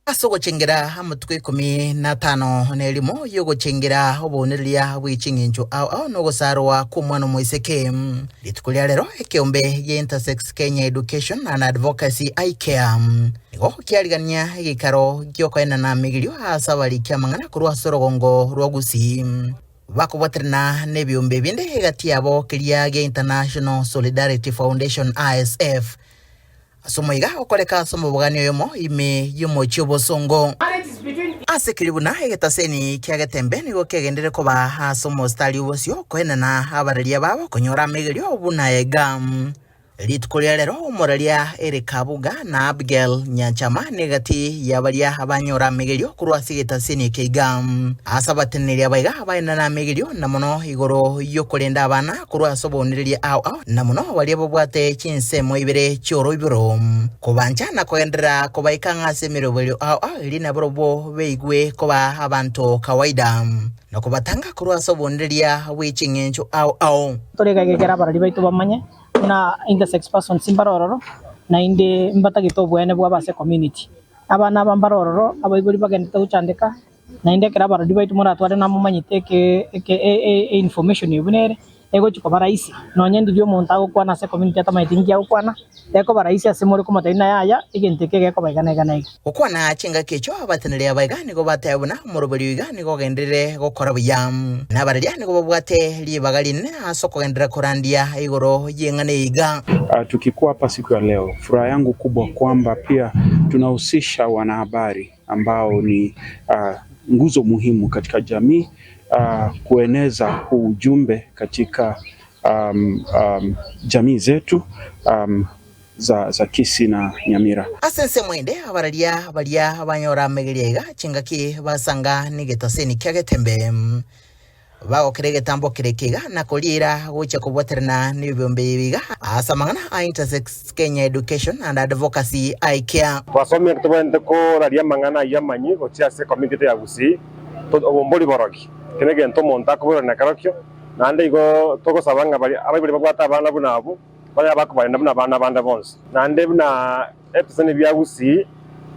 Ase ogochengera amatuko ikomi na atano na erimo y'ogochengera obounereria bwe ching'encho ao ao na ogosarwa kw'omwana omoiseke. Rituko ria rero ekeombe gia Intersex Kenya Education and Advocacy, IKEA, nigo kiarigania egeikaro gi'okoenana amigirio ase abariki amang'ana korwa ase orogongo rwa Gusii bakobwaterana nebiombe binde egati yabo keria gia International Solidarity Foundation, ISF. Ase omoiga okoreka ase omobogani oyomo ime y'omochie obosongo. Ase keria buna egetaseni kia getembe nigo kegenderere koba ase omositari obosio koenana abararia babo konyora amegerio buna ega. Rituko ria rero omoraria Eric Abuga na Abigail Nyanchama negati ya baria abanyora amegerio korwa ase egetaseni eke iga. Ase abateneneri aba iga baenana amegerio na mono igoro y'okorenda abana korwa ase obounereria ao ao, na mono baria babwate chinsemo ibere chi'oroiboro, kobancha na kogenderera kobaika ang'e ase emeroberio ao ao, erio nabarobwo beigwe koba abanto kawaida, na kobatanga korwa ase obounereria bwe ching'encho ao ao. Tore iga egekero abarori baito bamanye buna intersex persons mbare ororo, naende mbatagete oboene bwabo ase ecommunity. Abana aba mbare ororo, abaibori bagendete gochandeka, Naende ekero abarori baito moratware namomanyete eke eke e information eye buna ere, egochia koba rahisi, nonye ndiria omonto agokwana ase ecommunity atamanyeti ninki agokwana, ekoba rahisi ase more komotebia buna yaya, egento eke gekoba iga na iga na iga. Gokwana chingaki echio abateneneri aba iga nigo bateba buna omoroberi oiga nigo ogenderere gokora buya, na abareria nigo babwate ribaga rinene ase okogenderera korandia igoro y'eng'ana eye iga. Tukikuwa hapa siku ya leo, furaha yangu kubwa kwamba pia tunahusisha wanahabari ambao ni uh, nguzo muhimu katika jamii uh, kueneza huu ujumbe katika um, um, jamii zetu um, za, za Kisii na Nyamira. Ase ensemo ende abararia baria banyora amegeria iga chingaki basanga negetaseni kia Getembe. Bagokera egetambo kere ekiga na koriira gochia kobwaterana nebiombe ebi iga ase amang'ana a Intersex Kenya Education and Advocacy, IKEA. Twasomire tobwenerete koraria amang'ana ayio amanyi gochia ase ecommunity yaito ya Gusii, obo mbori borogi. Eke negento omonto akoborerana kerokio, naende igo togosaba ng'a baria abaibori babwate abana buna abwo, babe abakobarenda buna abana bande bonsi. Naende buna ebisani bia Gusii,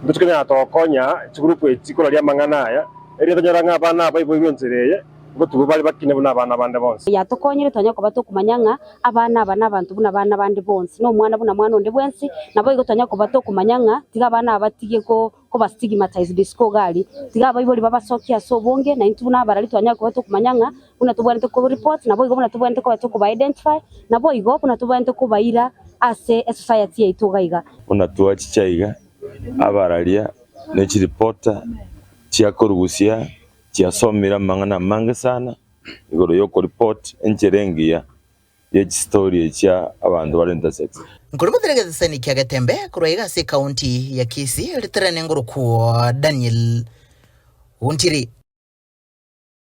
ntochi konyara togokonya chigroup echi koraria amang'ana aya, erio tonyora ng'a abana aba baiboirwe enchera eye, ngotubo bare bakine buna abana bande bonsi. Yatokonyire twanyare koba tokomanya ng'a abana aba nabanto buna abana bande bonsi, na omwana buna mwana onde bwensi, naboigo twanyare koba tokomanya ng'a tiga abana aba batige ko koba stigmatized isiko iga aria. Tiga abaibori babasokie ase obonge, na intwe buna abarari twanyare koba tokomanya ng'a buna tobwenerete ko report, naboigo buna tobwenerete koba tokoba identify, naboigo buna tobwenerete kobaira ase esociety yaito iga iga. Buna twachicha iga, abararia ne chiripota chiakorugusia chiasomire amang'ana amange sana igoro y'okoripot enchera engiya ye chistori echia abanto bare intersex. Nkorobotera egeseseni kia Getembe korwa iga ase ekaunti ya Kisii, riterene ngorokwo Daniel Ontiri.